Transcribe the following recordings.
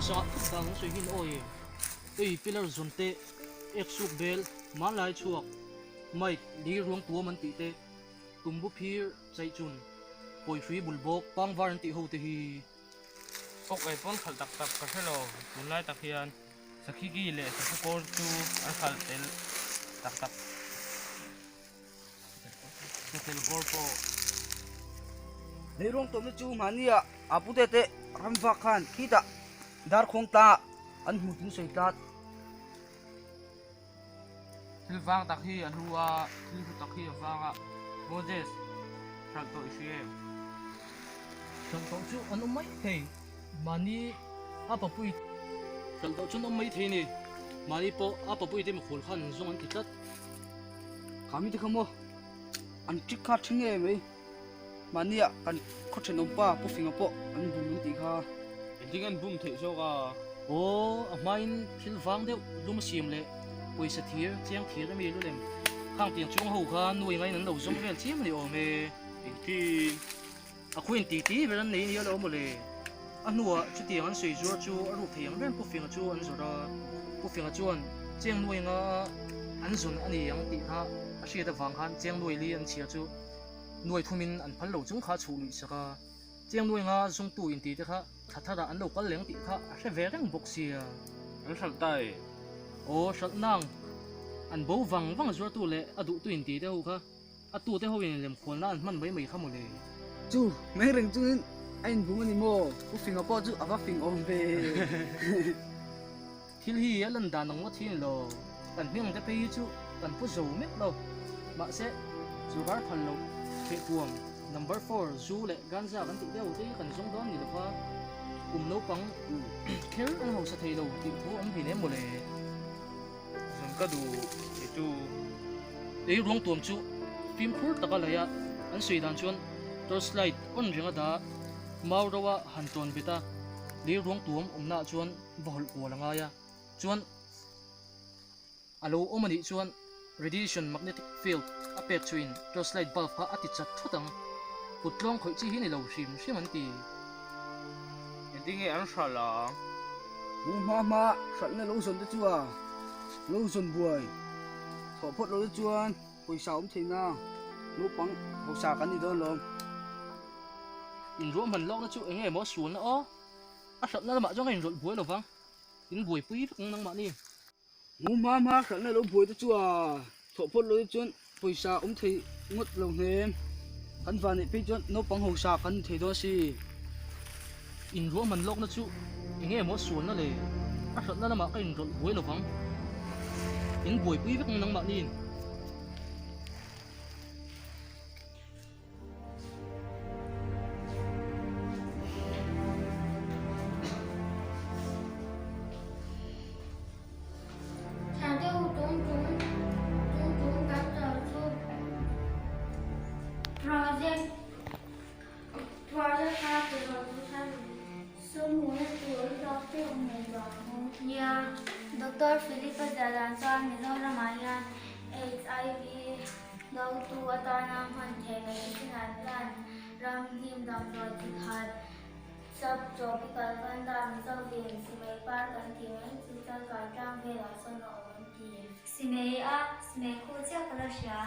Pawisa ah thut dan an sawi hin awi. Hei pillar zawn te, ek suk bel, hmanlai chhuak, mic, li ruang tuam an tih te, tumbu phir, chaihchun, pawihrui bul bawk, pangvar an tih ho te hi. Awk ei pawn khalh tak tak ka hre lo, tunlai tak hian sakhi ki leh sakhi kawr chu an khalh tel tak tak. Satel kawr pawh. Lei ruang tawmna chu mahnia a pute te ram vak khan khitah darkhuang tla an hmu tun sawi tlat. Thil vang tak hi a hlu a, thil hlu tak hi a vang a, Moses, hralh tawh i hria em? Hralh tawh chu an awm mai thei, mahni a papui. Hralh tawh chu an awm mai thei a ni, mahni pawh a papui te mikhual khan an zawng an ti tlat. Kha mite kha maw an ṭik kha ṭhi ngei mai, mahnia kan khaw ṭhenawmpa Pu Finga pawh an bum an tih kha. Engtin an bum theih zawk a? Aw, a hmain thil vang deuh lum a siam leh pawisa thir, chiang thir ami lu lem khang tiang chung ho kha nuai ngaiin an lo zawng vel chiam a ni awm e. Engtin? A khuin ti ti ber an nei nia lo mawle. A hnuah chutiang an sawi zuar chu a ruk thei ang reng Pu Finga chu an zawrh a. Pu Finga chuan Chiang Nuai nga an zawn a ni ang tih kha a hriat avang khan Chiang Nuai li an chhia chu nuai thumin an phal lo chung kha a chhuh luih sak a. Chiang Nuai nga zawngtu inti te kha thla tharah an lo kal leng tih kha a hre ve reng bawk sia. An hralh ta e. Aw hralh nang. An bo vang vang zuartu leh a duhtu inti te ho kha. A tute ho in lemkhualna an hman mai mai kha mawle. Chu mai reng chungin a inbum a ni maw? Pu Finga pawh chu a va fing awm ve. Thil hi a lan dan ang ngawt hi a ni lo. Kan hming te phei hi chu kan pu zo meuh lo. Mahse, Zurhar phal loh thehpuam number four zu leh ganja kan tih deuh te hi kan zawng dawn ni lo va, kum naupang kher an hausa thei lo tih thu awm hleinem mawle. Zun ka duh ti chu. Ei ruang tuam chu fimkhur taka laih a, an sawi dan chuan torch light on ring a dah mau ro a han tawn bet a, lei ruang tuam awmna ah chuan va hawlh kual a ngai a, chuan a lo awm a nih chuan radiation magnetic field a pek chuin torch light bulb kha a ti chat thut ang, kut tlawng khawih chi hi ni lo hrim hrim an ti. Engtinge an hralh ang? Mu hma hma hralhna lo zawn te chu a lo zawn buai thawh phawt lo te chuan pawisa awm thei na naupang hausa kan ni dawn lawm. Inruah hman lawkna chu enge maw sualna aw? A hralhna lamah chuan ka inrawlh buai lovang, in buaipui vek ang nangmahni. Mu hma hma hralhna lo buai te chu a thawh phawt lo te chuan pawisa awm thei ngawt lo hnem. Kan van neih phei chuan naupang hausa kan ni thei dawn si. In ruahman lawkna chu enge maw sualna le? A hralhna lamah ka inrawlh buai lovang. In buaipui vek ang nangmahniin. Doctor Philip-a ziah dan chuan Mizoramah hian HIV Dotu atana hman theih medicinal plant ram hnim damdawi chi khat sub-tropical vanda Mizovin Simei par kan tih mai chu Chalkai tlang velah sawn a awm an ti. Simei a Simei khu chiah ka la hria.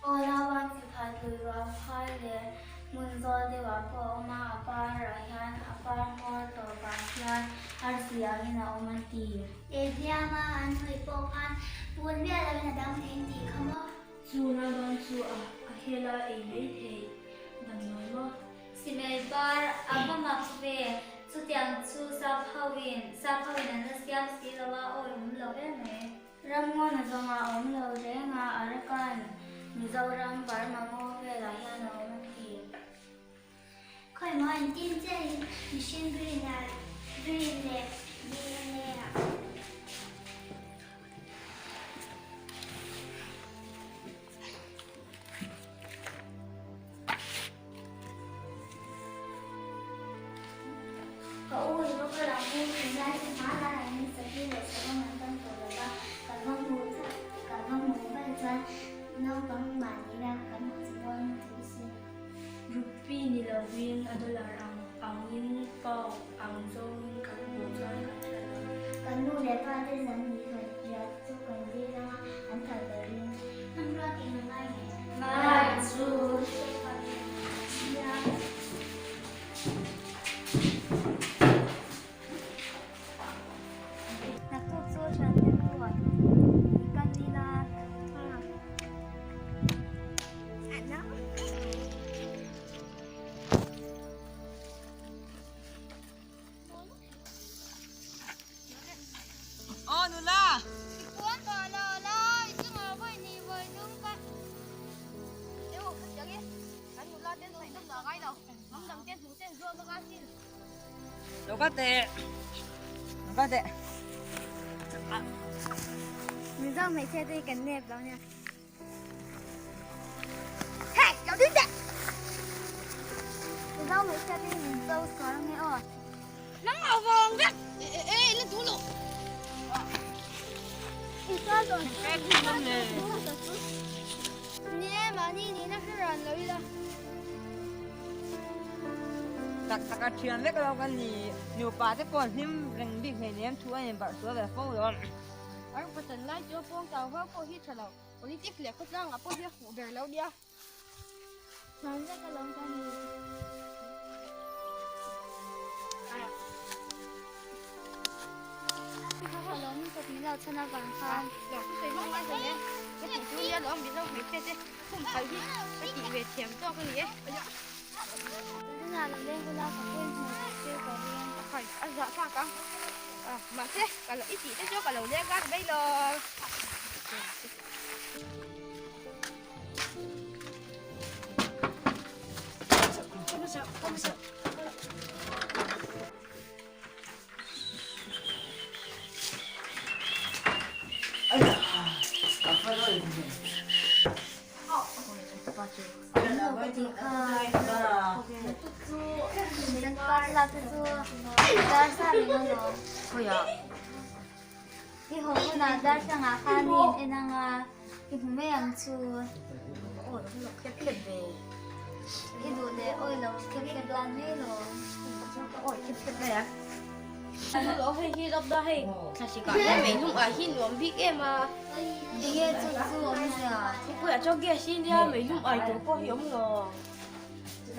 Aw nauban chi khat lui ruam phai leh hmun zawl deuhah pawh a awm a, a parah hian a par hmawr tawpah hian arsi angin a awm an ti. Hliama an hawi pawh khan pun miah loin a dam thei tih kha maw? Chu nauban chu a hel a ei mai thei damdawi maw? Simei bar a va mak ve, chutiang chu sap hoin sap hoin an la siam si lo a, awi awm lo em mai. Ramngawn a zawng a awm lo reng a, Arakan, Mizoram, Burma ngaw velah hian a awm an ti. Khawi maw engtin chiahin mihring green ah green leh DNA ah. Ka u i va kal ang u, tunlai chu hmanlai angin sahi leh savawm an tam tawh lo va, kan va hmuh chauh, kan va hmuh vaih chuan naupang mahni ila kan hmu chi dawn lutuk sin. Rupee ni lovin a dollar ang angin pound ang zawngin kan hmuh chuan kan. Kan nu leh pa te zan hnih khat riah chu kan dil anga an phal ka ring. Hmanrua tih a ngai nge? Ngai chu nia. Naktuk chu hran te hnuah i kal ila. Aw nula! I puan tawh lo la, i chungah vawi ni vawi lum ka. Eo ka chiang e, kan nula ten saih dam dah ngai lo, hnam dang te hmuh ten zuam anga sin. Lo ka teh, lo ka teh. Mizo hmeichhia te hi kan nep lo nia. Tak taka thian vek lo kan ni nupa te pawh hlim reng bik hleinem thu a inbarh sual ve fo lo. An pachan lai chu a pawng tau vau pawh hi tha lo. Politics leh khawtlangah pawh hi a fuh ber lo nia. Hman vek alawm ka ni. Alawm lutuk min lo chhan avang khan. Lo thu sawi vak ngai hlawm e. Ka tih chu nia lawm mizo hmeichhia te khum phal hi ka tih ve thiam tawk a ni e. Tunah lo leng ula ka pawi hmuh theih che ka ring. Khai a zah thlak ang. Mahse ka lo i tih te chu ka lo leng a mai lo. I haw hunah darthlangah khan mi in en ang a, i hmu mai ang chu. I duh leh awi lo khep khep dan mai lo. Enge chu chu awmzia?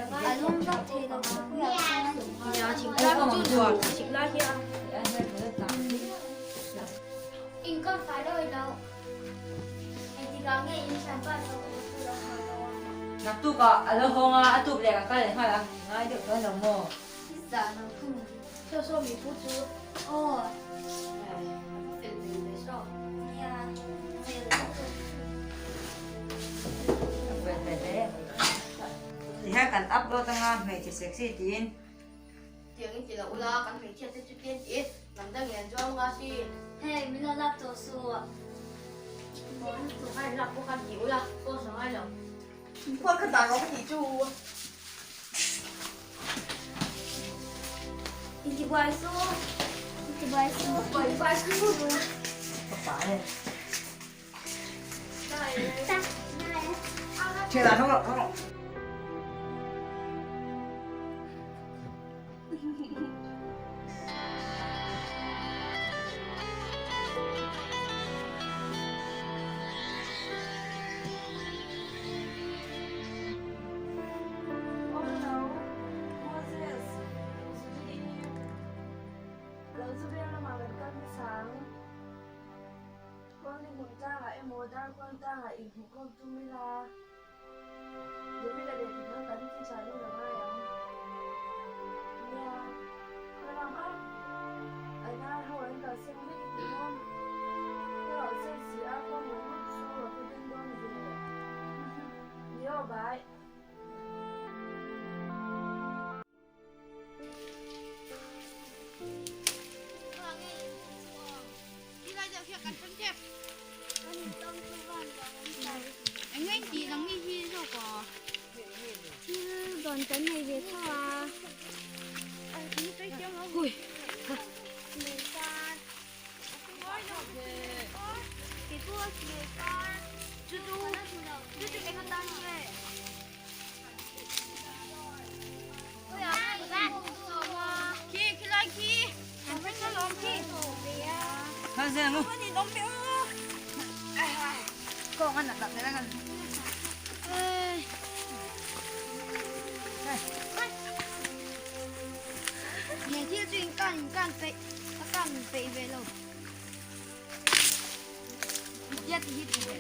A lum vak thei lo khawpuiah chuan. Inkawm fai dawi lo. Engtikah nge in thianpa chu ka chu lo haw lo a? Naktukah a lo hawng a, a tuk leh kan kal leh nghal ang tih ngai deuh dawn lo maw? I zah lo thung. Saw saw mi pu chu. Aw. A va fel hmel ve saw. Nia, hmel lutuk. A fel hmel hle mai. Tihian kan upload anga hmeichhe sexy tiin. Tiang in ti lo ula, kan hmeichhia te chu tian ti e, hnam dang in an zuam nga si. Hei, min lo lak tawh suh. Maw lutuk a in lak pawh khan ti ula, post a ngai lo. Khual kha dah rawh ka tih chu. Intibuai suh, intibuai suh, intibuai suh. Ka pa e. Thian ah thawk rawh, thawk rawh. Kawngni hmun tlangah emaw darkawng tlangah inhmuhkhawm tum ila David-a leh midang kan ti chah reng a ngai ang. Nia, khaw kha an ar ho an kalsan vek i ti maw? Ka rauhsan si a, khaw hmun ngawt chu a va beng dawn ve. Ni aw bai. Thil dawn kan nei ve tho a. zel ang u. Kawng a nat nat zel ang. He thil chu in kan in kan peih a kan peih ve lo. Tia ti hi ti ve.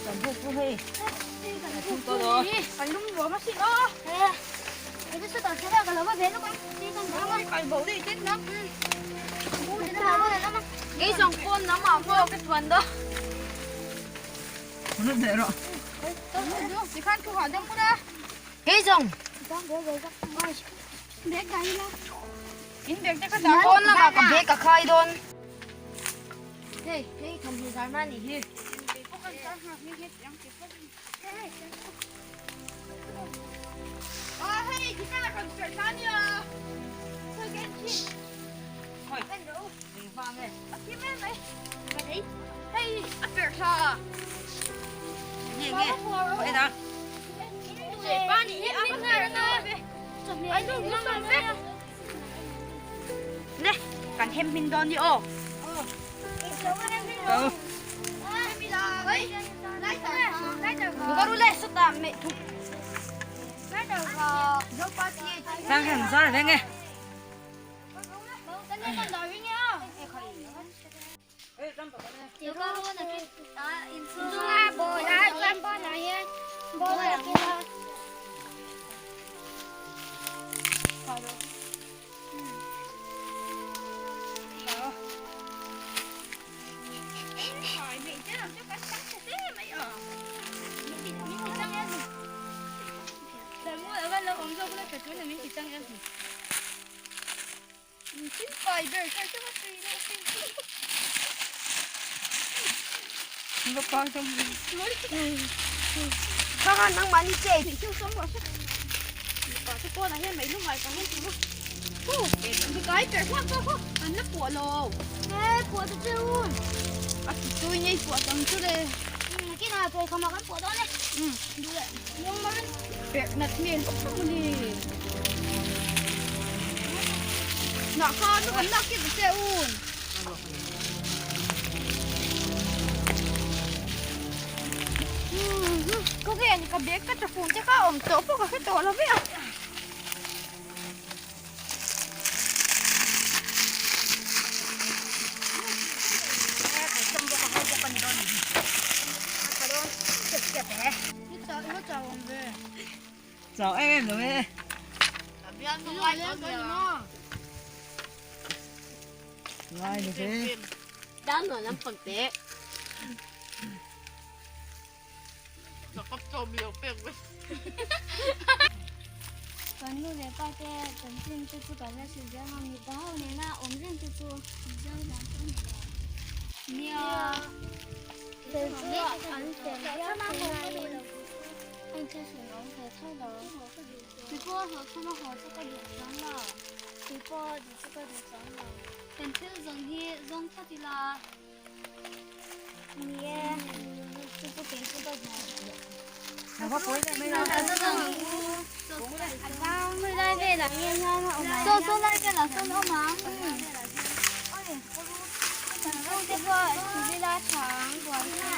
Kan buk chu hei. Kan lum ruam a sin aw. Kei zawng pawn lam ah pawh ka chuan dawn. Kei zawng. Pawn lamah ka bag a khai dawn. Hei hei thawmhnaw zar na nih hi. Nè, kan hem min dawn ni aw. Sang khan zar ve nge. Chau em em rồi e. Ngai ni thế. Dan nuam lampang te. Kan nu leh pa te chanchin te chu kan la hrilh zel ang a, mipa ho nena awm reng te chu Mizo dan chu a ni lo. Nia, fel chu an fel viau mai a, an thil awm ve tho lo. Tupawh hlawhchham a haw chu ka duh chuang lo. Tupawh duh chu ka duh chuang lo. Kan thil zawng hi zawng phawt ila. Ni e, chu chu kei chu ka duh. Saw saw lai velah sawn a awm ang. Te pawh thil ila tha ang buai kha.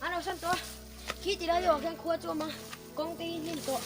An lo san tawh a, khi ti lai deuhah khian khua chu a awm a, kawng te hi hnim tawh.